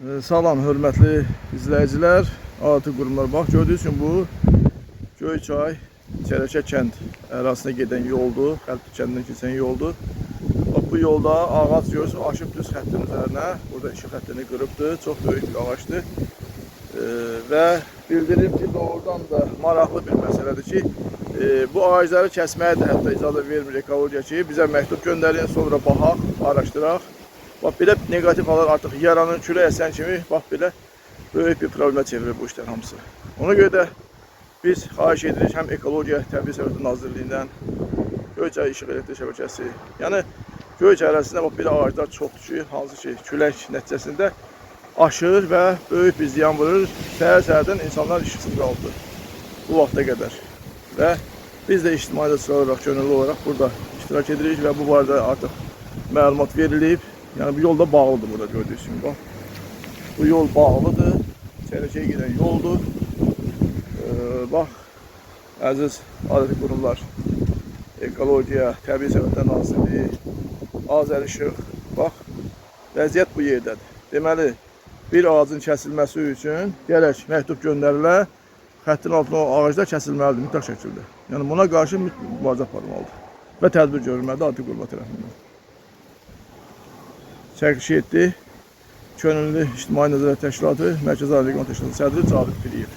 Salam hörmətli izləyicilər, aidiyyatı qurumlar. Bax gördüyünüz kimi bu Göyçay Çərəkə kənd ərazisinə gedən yoldur. Xəlti kəndindən keçən yoldur. Bax bu yolda ağac görürsünüz, aşıb düz xəttin üzərinə. Burada işıq xəttini qırıbdır. Çox böyük bir ağacdır. Və bildirim ki, doğrudan da maraqlı bir məsələdir ki, bu ağacları kəsməyə də hətta icazə vermir ekologiya ki, bizə məktub göndərin, sonra baxaq, araşdıraq. Bax belə neqativ hallar artıq yaranır, külək əsən kimi, bax belə böyük bir problemə çevirir bu işlər hamısı. Ona görə də biz xahiş edirik həm Ekologiya Təbii Sərvətlər Nazirliyindən, Göyçay İşıq Elektrik Şəbəkəsi, yəni Göyçay ərazisində bax belə ağaclar çoxdur ki, hansı ki külək nəticəsində aşır və böyük bir ziyan vurur. Səhər-səhərdən insanlar işıqsız qaldı bu vaxta qədər. Və biz də ictimai olaraq, könüllü olaraq burada iştirak edirik və bu barədə artıq məlumat verilib. Yəni bu yol da bağlıdır burada gördüyünüz kimi. Bax. Bu yol bağlıdır. Çərəkəyə gedən yoldur. Bax, əziz aidiyyatı qurumlar, Ekologiya, Təbii Sərvətlər Nazirliyi, Azərişıq, bax, vəziyyət bu yerdədir. Deməli, bir ağacın kəsilməsi üçün gərək məktub göndərilə, xəttin altına o ağaclar kəsilməlidir mütləq şəkildə. Yəni buna qarşı mübarizə aparılmalıdır və tədbir görülməlidir aidiyyatı qurumlar tərəfindən. Çəkiliş etdi. Könüllü İctimai Nəzarət Təşkilatı Mərkəzi Region Təşkilatı sədri Cavid Piriyev.